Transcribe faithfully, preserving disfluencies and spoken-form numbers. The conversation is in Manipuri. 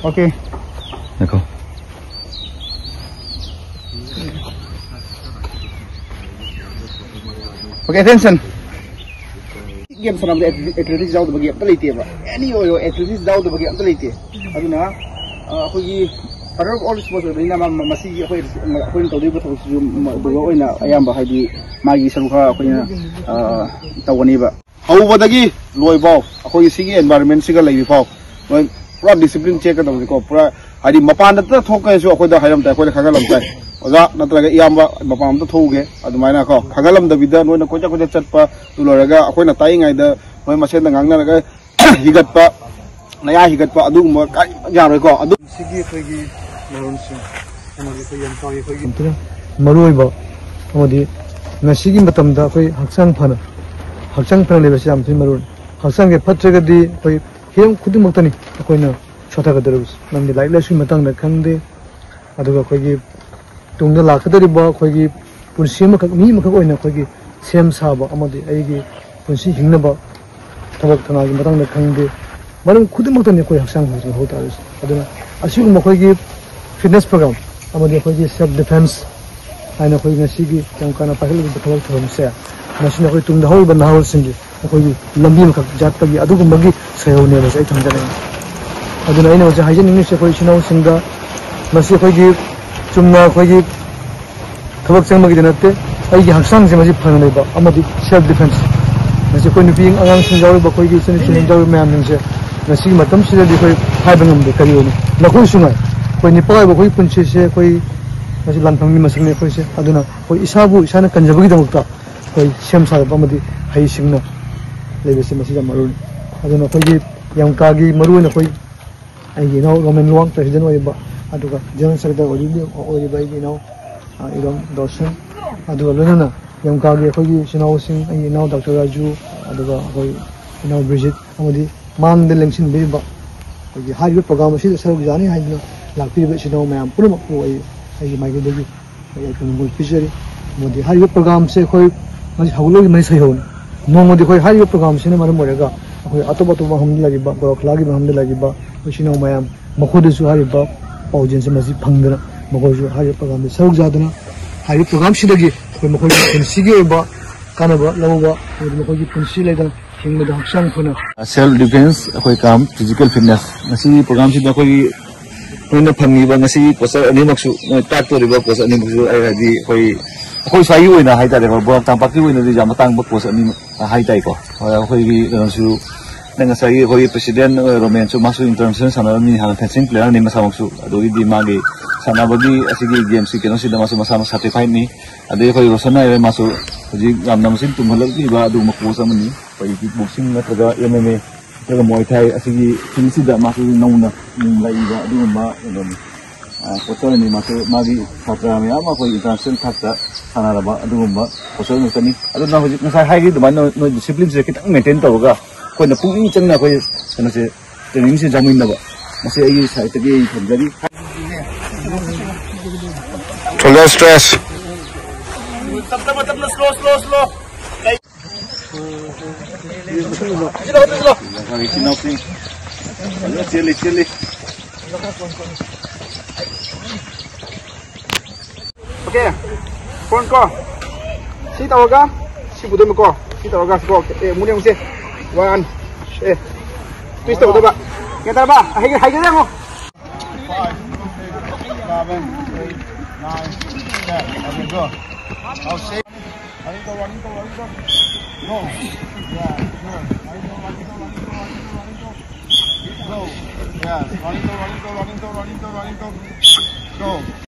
Okay. ꯉꯥꯏꯈꯣ꯫ Okay, attention. Game ꯁꯥꯟꯅꯕꯗ athletics ꯌꯥꯎꯗꯕꯒꯤ ꯑꯝꯇ ꯂꯩꯇꯦꯕ꯫ Any ꯑꯣꯏꯔꯣ, athletics ꯌꯥꯎꯗꯕꯒꯤ ꯑꯝꯇ ꯂꯩꯇꯦ꯫ ꯑꯗꯨꯅ ꯑ, ꯑꯩꯈꯣꯏꯒꯤ father of all sports ꯑꯣꯏꯕꯅꯤꯅ ꯃꯥ- ꯃ- ꯃꯁꯤꯒꯤ ꯑꯩꯈꯣꯏ ꯑꯩꯈꯣꯏꯅ ꯇꯧꯗꯣꯔꯤꯕ ꯊꯕꯛꯁꯤꯁꯨ ꯃ- ꯕꯕꯥ ꯑꯣꯏꯅ ꯑꯌꯥꯝꯕ ꯍꯥꯏꯗꯤ ꯃꯥꯒꯤ ꯁꯔꯨꯛ ꯈꯔ ꯑꯩꯈꯣꯏꯅ ꯑ, ꯇꯧꯒꯅꯦꯕ꯫ ꯍꯧꯕꯗꯒꯤ ꯂꯣꯏꯐꯥꯎ ꯑꯩꯈꯣꯏꯒꯤ ꯁꯤꯒꯤ environment ꯁꯤꯒ ꯂꯩꯔꯤꯐꯥꯎ ꯂꯣꯏ ꯄꯨꯔꯥ discipline check ꯇꯧꯁꯤꯀꯣ꯫ ꯄꯨꯔꯥ ꯍꯥꯏꯗꯤ ꯃꯄꯥꯟꯗ ꯊꯣꯛꯀꯦꯁꯨ ꯑꯩꯈꯣꯏꯗ ꯍꯥꯏꯔꯝꯗꯥꯏ, ꯑꯩꯈꯣꯏꯗ ꯈꯥꯒꯠꯂꯝꯗꯥꯏ, "ꯑꯣꯖꯥ ꯅꯠꯇ꯭ꯔꯒ ꯏꯌꯥꯝꯕ, ꯃꯄꯥꯟ ꯑꯝꯇ ꯊꯣꯛꯎꯒꯦ" ꯑꯗꯨꯃꯥꯏꯅ ꯀꯣ ꯈꯥꯒꯠꯂꯝꯗꯕꯤꯗ ꯅꯣꯏꯅ ꯀꯣꯏꯆꯠ ꯀꯣꯏꯆꯠ ꯆꯠꯄ ꯑꯗꯨ ꯂꯣꯏꯔꯒ ꯑꯩꯈꯣꯏꯅ ꯇꯥꯛꯏꯉꯩꯗ ꯅꯣꯏ ꯃꯁꯦꯟꯗ ꯉꯥꯡꯅꯔꯒ ꯍꯤꯒꯠꯄ, ꯅꯌꯥ ꯍꯤꯒꯠꯄ ꯑꯗꯨꯒꯨꯝꯕ ꯀꯔꯤꯃꯠ ꯌꯥꯔꯣꯏꯀꯣ꯫ ꯑꯗꯨ ꯁꯤꯒꯤ ꯑꯩꯈꯣꯏꯒꯤ ꯃꯔꯣꯟꯁꯤꯡ ꯑꯃꯗꯤ ꯑꯩꯈꯣꯏ ꯌꯥꯝ ꯆꯥꯎꯏ ꯑꯩꯈꯣꯏꯒꯤ ꯌꯥꯝ ꯊꯤꯅ ꯃꯔꯨ ꯑꯣꯏꯕ ꯑꯃꯗꯤ ꯉꯁꯤꯒꯤ ꯃꯇꯝꯗ ꯑꯩꯈꯣꯏ ꯍꯛꯆꯥꯡ ꯐꯅ ꯍꯛꯆꯥꯡ ꯐꯅ ꯂꯩꯕꯁꯤ ꯌꯥꯝ ꯊꯤꯅ ꯃꯔꯨ ꯑꯣꯏ꯫ ꯍꯛꯆꯥꯡꯁꯦ ꯐꯠꯇ꯭ꯔꯒꯗꯤ ꯑꯩꯈꯣꯏ ꯍꯤꯔꯝ ꯈꯨꯗꯤꯡꯃꯛꯇꯅꯤ ꯑꯩꯈꯣꯏꯅ ꯁꯣꯊꯒꯗꯧꯔꯤꯕꯁꯤ꯫ ꯃꯔꯝꯗꯤ ꯂꯥꯏꯔꯤꯛ ꯂꯥꯏꯁꯨꯒꯤ ꯃꯇꯥꯡꯗ ꯈꯪꯗꯦ, ꯑꯗꯨꯒ ꯑꯩꯈꯣꯏꯒꯤ ꯇꯨꯡꯗ ꯂꯥꯛꯀꯗꯧꯔꯤꯕ ꯑꯩꯈꯣꯏꯒꯤ ꯄꯨꯟꯁꯤ ꯑꯃꯈꯛ, ꯃꯤ ꯑꯃꯈꯛ ꯑꯣꯏꯅ ꯑꯩꯈꯣꯏꯒꯤ ꯁꯦꯝ ꯁꯥꯕ ꯑꯃꯗꯤ ꯑꯩꯒꯤ ꯄꯨꯟꯁꯤ ꯍꯤꯡꯅꯕ ꯊꯕꯛ ꯊꯧꯅꯥꯒꯤ ꯃꯇꯥꯡꯗ ꯈꯪꯗꯦ, ꯃꯔꯝ ꯈꯨꯗꯤꯡꯃꯛꯇꯅꯤ ꯑꯩꯈꯣꯏ ꯍꯛꯆꯥꯡ ꯐꯕꯁꯤ ꯃꯊꯧ ꯇꯥꯔꯤꯁꯦ꯫ ꯑꯗꯨꯅ ꯑꯁꯤꯒꯨꯝꯕ ꯑꯩꯈꯣꯏꯒꯤ fitness program ꯑꯃꯗꯤ ꯑꯩꯈꯣꯏꯒꯤ self defense ꯍꯥꯏꯅ ꯑꯩꯈꯣꯏ ꯉꯁꯤꯒꯤ ꯌꯥꯝ ꯀꯥꯟꯅ ꯄꯥꯏꯈꯠꯂꯤꯕ ꯊꯕꯛ ꯊꯧꯔꯝꯁꯦ, ꯃꯁꯤꯅ ꯑꯩꯈꯣꯏ ꯇꯨꯡꯗ ꯍꯧꯔꯤꯕ ꯅꯍꯥꯔꯣꯜꯁꯤꯡꯒꯤ ꯑꯩꯈꯣꯏꯒꯤ ꯂꯝꯕꯤ ꯑꯃꯈꯛ ꯌꯥꯠꯄꯒꯤ ꯑꯗꯨꯒꯨꯝꯕꯒꯤ ꯁꯣꯏꯍꯧꯅꯦꯕꯁꯦ ꯑꯩ ꯊꯝꯖꯅꯤꯡꯉꯤ꯫ ꯑꯗꯨꯅ ꯑꯩꯅ ꯍꯧꯖꯤꯛ ꯍꯥꯏꯖꯅꯤꯡꯉꯤꯁꯦ ꯑꯩꯈꯣꯏ ꯏꯆꯤꯟ ꯏꯅꯥꯎꯁꯤꯡꯗ, ꯃꯁꯤ ꯑꯩꯈꯣꯏꯒꯤ ꯆꯨꯝꯅ ꯑꯩꯈꯣꯏꯒꯤ ꯊꯕꯛ ꯆꯪꯕꯒꯤꯗ ꯅꯠꯇꯦ, ꯑꯩꯒꯤ ꯍꯛꯆꯥꯡꯁꯦ ꯃꯁꯤ ꯐꯅ ꯂꯩꯕ ꯑꯃꯗꯤ self defense꯫ ꯃꯁꯤ ꯑꯩꯈꯣꯏ ꯅꯨꯄꯤ ꯑꯉꯥꯡꯁꯤꯡ ꯌꯥꯎꯔꯤꯕ, ꯑꯩꯈꯣꯏꯒꯤ ꯏꯆꯟ ꯏꯆꯦꯁꯤꯡ ꯌꯥꯎꯔꯤꯕ ꯃꯌꯥꯝꯁꯤꯡꯁꯦ ꯉꯁꯤꯒꯤ ꯃꯇꯝꯁꯤꯗꯗꯤ ꯑꯩꯈꯣꯏ ꯍꯥꯏꯕ ꯉꯝꯗꯦ ꯀꯔꯤ ꯑꯣꯏꯅꯤ꯫ ꯅꯈꯣꯏꯁꯨ ꯉꯥꯏ, ꯑꯩꯈꯣꯏ ꯅꯤꯄꯥ ꯑꯣꯏꯕ ꯑꯩꯈꯣꯏꯒꯤ ꯄꯨꯟꯁꯤꯁꯦ ꯑꯩꯈꯣꯏ ꯃꯁꯤ ꯂꯥꯟꯐꯝꯒꯤ ꯃꯁꯛꯅꯤ ꯑꯩꯈꯣꯏꯁꯦ꯫ ꯑꯗꯨꯅ ꯑꯩꯈꯣꯏ ꯏꯁꯥꯕꯨ ꯏꯁꯥꯅ ꯀꯟꯖꯕꯒꯤꯗꯃꯛꯇ ꯑꯩꯈꯣꯏ ꯁꯦꯝ ꯁꯥꯒꯠꯄ ꯑꯃꯗꯤ ꯍꯩꯁꯤꯡꯅ ꯂꯩꯕꯁꯤ ꯃꯁꯤ ꯌꯥꯝ ꯃꯔꯨꯅꯤ꯫ ꯑꯗꯨꯅ ꯑꯩꯈꯣꯏꯒꯤ ꯌꯥꯝꯀꯥꯒꯤ ꯃꯔꯨꯑꯣꯏꯅ ꯑꯩꯈꯣꯏ ꯑꯩꯒꯤ ꯏꯅꯥꯎ ꯔꯣꯃꯦꯟ ꯂꯨꯋꯥꯡ president ꯑꯣꯏꯔꯤꯕ, ꯑꯗꯨꯒ general secretary ꯑꯣꯏꯔꯤꯕ, ꯑꯣꯏꯔꯤꯕ ꯑꯩꯒꯤ ꯏꯅꯥꯎ, ꯑ, ꯏꯔꯣꯝ ꯗꯣꯔꯁꯟ, ꯑꯗꯨꯒ ꯂꯣꯏꯅꯅ ꯌꯥꯝꯀꯥꯒꯤ ꯑꯩꯈꯣꯏꯒꯤ ꯏꯆꯤꯟ ꯏꯅꯥꯎꯁꯤꯡ, ꯑꯩꯒꯤ ꯏꯅꯥꯎ ꯗꯥꯛꯇꯔ ꯔꯥꯖꯨ, ꯑꯗꯨꯒ ꯑꯩꯈꯣꯏ ꯏꯅꯥꯎ ꯕ꯭ꯔꯤꯖꯤꯠ, ꯑꯃꯗꯤ ꯃꯥꯡꯗ ꯂꯦꯡꯁꯤꯟꯕꯤꯔꯤꯕ ꯑꯩꯈꯣꯏꯒꯤ ꯍꯥꯏꯔꯤꯕ program ꯑꯁꯤꯗ ꯁꯔꯨꯛ ꯌꯥꯅꯤ ꯍꯥꯏꯗꯨꯅ ꯂꯥꯛꯄꯤꯔꯤꯕ ꯏꯆꯤꯟ ꯏꯅꯥꯎ ꯃꯌꯥꯝ ꯄꯨꯝꯅꯃꯛꯄꯨ ꯑꯩ ꯑꯩꯒꯤ ꯃꯥꯏꯀꯩꯗꯒꯤ ꯑꯩ ꯌꯥꯏꯐ ꯅꯤꯉꯣꯜ ꯄꯤꯖꯔꯤ꯫ ꯑꯃꯗꯤ ꯍꯥꯏꯔꯤꯕ programꯁꯦ ꯑꯩꯈꯣꯏ ꯉꯁꯤ ꯍꯧꯒꯠꯂꯛꯂꯤꯕ ꯃꯁꯤ ꯁꯩꯍꯧꯅꯤ꯫ ꯅꯣꯡꯃꯗꯤ ꯑꯩꯈꯣꯏ ꯍꯥꯏꯔꯤꯕ programꯁꯤꯅ ꯃꯔꯝ ꯑꯣꯏꯔꯒ ꯑꯩꯈꯣꯏ ꯑꯇꯣꯞ ꯑꯇꯣꯞꯄ ꯃꯐꯝꯗ ꯂꯩꯔꯤꯕ, ꯒꯣꯔꯈꯂꯥꯒꯤ ꯃꯐꯝꯗ ꯂꯩꯔꯤꯕ ꯑꯩꯈꯣꯏ ꯏꯆꯤꯟ ꯏꯅꯥꯎ ꯃꯌꯥꯝ ꯃꯈꯣꯏꯗꯁꯨ ꯍꯥꯏꯔꯤꯕ ꯄꯥꯎꯖꯦꯜꯁꯦ ꯃꯁꯤ ꯐꯪꯗꯅ ꯃꯈꯣꯏꯁꯨ ꯍꯥꯏꯔꯤꯕ ꯄ꯭ꯔꯣꯒ꯭ꯔꯥꯝꯗ ꯁꯔꯨꯛ ꯌꯥꯗꯨꯅ ꯍꯥꯏꯔꯤꯕ ꯄ꯭ꯔꯣꯒ꯭ꯔꯥꯝꯁꯤꯗꯒꯤ ꯑꯩꯈꯣꯏ ꯃꯈꯣꯏꯒꯤ ꯄꯨꯟꯁꯤꯒꯤ ꯑꯣꯏꯕ ꯀꯥꯟꯅꯕ ꯂꯧꯕ, ꯑꯃꯗꯤ ꯃꯈꯣꯏꯒꯤ ꯄꯨꯟꯁꯤ ꯂꯩꯗꯅ ꯍꯤꯡꯕꯗ ꯍꯛꯆꯥꯡ ꯐꯅ꯫ Self defense ꯑꯩꯈꯣꯏ ꯀꯝ physical fitness, ꯉꯁꯤꯒꯤ ꯄ꯭ꯔꯣꯒ꯭ꯔꯥꯝꯁꯤꯗ ꯑꯩꯈꯣꯏꯒꯤ ꯅꯣꯏꯅ ꯐꯪꯉꯤꯕ ꯉꯁꯤꯒꯤ ꯀꯣꯆꯔ ꯑꯅꯤꯃꯛꯁꯨ, ꯅꯣꯏ ꯇꯥꯛꯇꯣꯔꯤꯕ ꯀꯣꯆ ꯑꯅꯤꯃꯛꯁꯨ ꯑꯩ ꯍꯥꯏꯗꯤ ꯑꯩꯈꯣꯏ, ꯑꯩꯈꯣꯏ ꯁ꯭ꯋꯥꯏꯒꯤ ꯑꯣꯏꯅ ꯍꯥꯏꯇꯥꯔꯦꯀꯣ, ꯕꯣꯔꯥꯛ ꯇꯝꯄꯥꯛꯀꯤ ꯑꯣꯏꯅꯗꯤ ꯌꯥꯝ ꯑꯇꯥꯡꯕ ꯀꯣꯆ ꯑꯅꯤꯃꯛ ꯍꯥꯏꯇꯥꯔꯦꯀꯣ꯫ ꯑꯩꯈꯣꯏꯒꯤ ꯀꯩꯅꯣꯁꯨ, ꯅꯪ ꯉꯁꯥꯏꯒꯤ ꯑꯩꯈꯣꯏꯒꯤ ꯄ꯭ꯔꯦꯁꯤꯗꯦꯟ ꯔꯣꯃꯦꯟꯁꯨ ꯃꯥꯁꯨ ꯏꯟꯇꯔꯅꯦꯁꯅꯦꯜ ꯁꯥꯟꯅꯔꯝꯃꯤ, ꯍꯥꯟꯅ ꯐꯦꯟꯁꯤꯡ ꯄ꯭ꯂꯦꯌꯔꯅꯤ ꯃꯁꯥꯃꯛꯁꯨ꯫ ꯑꯗꯨꯒꯤꯗꯤ ꯃꯥꯒꯤ ꯁꯥꯟꯅꯕꯒꯤ ꯑꯁꯤꯒꯤ ꯒꯦꯝꯁꯤ ꯀꯩꯅꯣꯁꯤꯗ ꯃꯥꯁꯨ ꯃꯁꯥꯃꯛ ꯁꯥꯔꯇꯤꯐꯥꯏꯠꯅꯤ꯫ ꯑꯗꯩ ꯑꯩꯈꯣꯏ ꯔꯣꯁꯟ ꯍꯥꯏꯔꯦ, ꯃꯥꯁꯨ ꯍꯧꯖꯤꯛ ꯌꯥꯝꯅ ꯃꯆꯤꯟ ꯇꯨꯝꯍꯜꯂꯛꯂꯤꯕ ꯑꯗꯨꯒꯨꯝꯕ ꯀꯣꯆ ꯑꯃꯅꯤ꯫ ꯑꯩꯈꯣꯏꯒꯤ ꯀꯤꯛ ꯕꯣꯛꯁꯤꯡ ꯅꯠꯇ꯭ꯔꯒ ꯑꯦꯝ ꯑꯦꯝ ꯑꯦ ꯅꯠꯇ꯭ꯔꯒ ꯃꯣꯏ ꯊꯥꯏ ꯑꯁꯤꯒꯤ ꯐꯤꯜꯁꯤꯗ ꯃꯥꯁꯨ ꯅꯧꯅ ꯂꯥꯛꯏꯕ ꯑꯗꯨꯒꯨꯝꯕ ꯀꯩꯅꯣꯅꯤ꯫ ꯀꯣꯆꯔꯅꯤ ꯃꯥꯁꯨ, ꯃꯥꯒꯤ ꯁꯥꯇ꯭ꯔ ꯃꯌꯥꯝ ꯑꯃ ꯑꯩꯈꯣꯏ ꯏꯟꯇꯔꯅꯦꯁꯅꯦꯜ ꯊꯥꯛꯇ ꯁꯥꯟꯅꯔꯕ ꯑꯗꯨꯒꯨꯝꯕ ꯀꯣꯆꯔ ꯉꯥꯛꯇꯅꯤ꯫ ꯑꯗꯨꯅ ꯍꯧꯖꯤꯛ ꯉꯁꯥꯏ ꯍꯥꯏꯈꯤ ꯑꯗꯨꯃꯥꯏꯅ ꯅꯣꯏ ꯗꯤꯁꯤꯄ꯭ꯂꯤꯟꯁꯦ ꯈꯤꯇꯪ ꯃꯦꯟꯇꯦꯟ ꯇꯧꯔꯒ ꯑꯩꯈꯣꯏꯅ ꯄꯨꯛꯅꯤꯡ ꯆꯪꯅ ꯑꯩꯈꯣꯏ ꯀꯩꯅꯣꯁꯦ, ꯇ꯭ꯔꯦꯅꯤꯡꯁꯦ ꯌꯥꯎꯃꯤꯟꯅꯕ, ꯃꯁꯤ ꯑꯩꯒꯤ ꯁꯥꯏꯠꯇꯒꯤ ꯑꯩ ꯊꯝꯖꯔꯤ꯫ Shoulder stress. ꯇꯞꯅ, ꯇꯞꯅ, slow, slow, slow. ꯆꯦꯜꯂꯤ, ꯆꯦꯜꯂꯤ꯫ Okay, front ꯀꯣ꯫ ꯁꯤ ꯇꯧꯔꯒ, ꯁꯤ ꯄꯨꯗꯣꯏꯅꯤꯀꯣ꯫ ꯁꯤ ꯇꯧꯔꯒ, ꯁꯤ ꯀꯣ꯫ ꯑꯦ, ꯃꯨꯛ ꯌꯦꯡꯉꯨꯁꯦ꯫ One, ꯑꯦ, twist ꯇꯧꯒꯗꯕ꯫ ꯒ꯭ꯌꯥꯟ ꯇꯥꯔꯕ? ꯍꯥꯏꯒꯦ, ꯍꯥꯏꯒꯦ ꯌꯦꯡꯉꯣ꯫ Five, six, seven, eight, nine, ten. Okay, go. Now shake. Running, go, running, go, running, go. Go. Yeah, good. Running, go, running, go, running, go, running, go, running, go. Go. Yes. Running, go, running, go, running, go, running, go, running, go. Go.